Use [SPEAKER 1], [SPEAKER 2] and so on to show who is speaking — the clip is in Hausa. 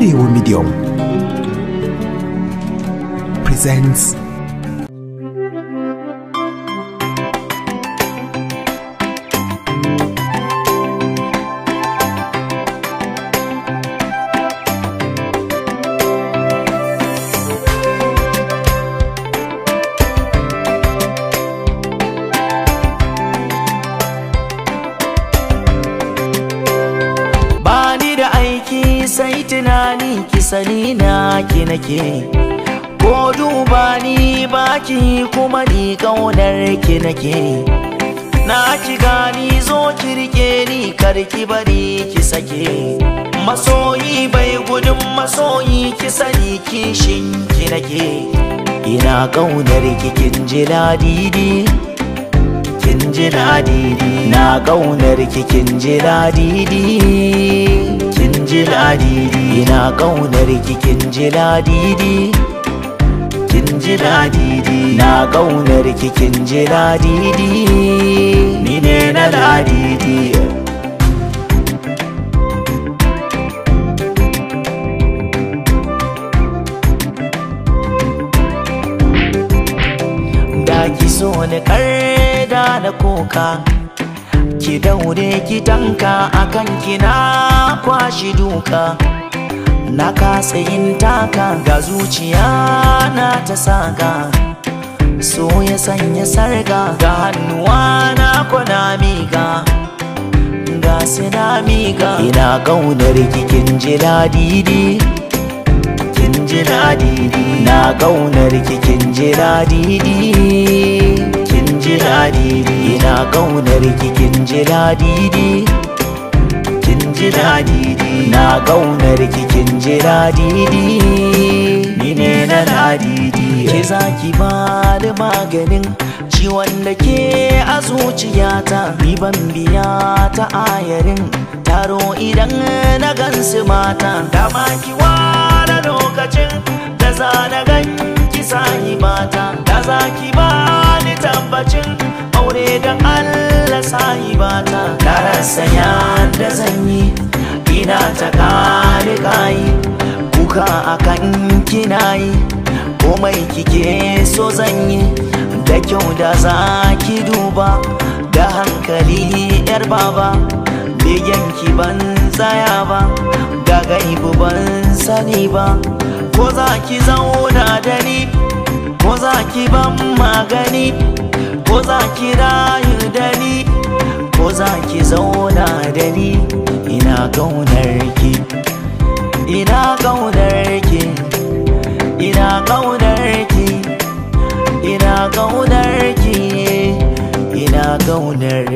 [SPEAKER 1] Arewa Medium presents
[SPEAKER 2] Sai tunani ki sani na ki nake, ko duba ni baki kuma ni kaunar ki nake. Na ki gani zo ki rike ni kar ki bari ki sake. Masoyi bai gudun masoyi ki sani kishin ki nake. Ina kaunar ki kin ji ladidi, kin ji ladidi. Na kaunar ki kin ji ladidi, kin ji ladidi. Ina kaunar ki kin ji ladidi, kin ji ladidi. Na kaunar ki kin ji ladidi, ni ne na ladidi. Da ki so ni karda na koka, ki daure ki tanka akan ki na kwashi duka. Na kasa yin taka ga zuciya na ta saka, so ya sanya sarga ga hannuwa na kwana miga, ga sina miga. Ina kaunar ki kin ji ladidi, kin ji ladidi. Na kaunar ki kin ji ladidi, kin ji ladidi. Ina kaunar ki kin ji ladidi, kin ji ladidi. Na kaunar ki kin ji ladidi, ni ne na ladidi. Ke zaki ba da maganin ciwon da ke a zuciyata, ni ban biya ta ayarin taro idan na gansu mata. Dama ki ware lokacin da za na ganki sahibata, da za ki ba ni tabbacin aure don Allah sahibata. Na rasa yadda zan yi, ina ta kare kayi, kuka akan kina yi, komai kike so zan yi. Da kyau da za ki duba da hankali yar baba, begen ki ban tsaya ba, ga gaibu ban sani ba. Ko za ki zauna da ni, ko za ki ban magani, ko za ki rayu da ni, ko za ki zauna da ni. Ina kaunar ki, ina kaunar ki, ina kaunar ki, ina kaunar ki, ina kaunar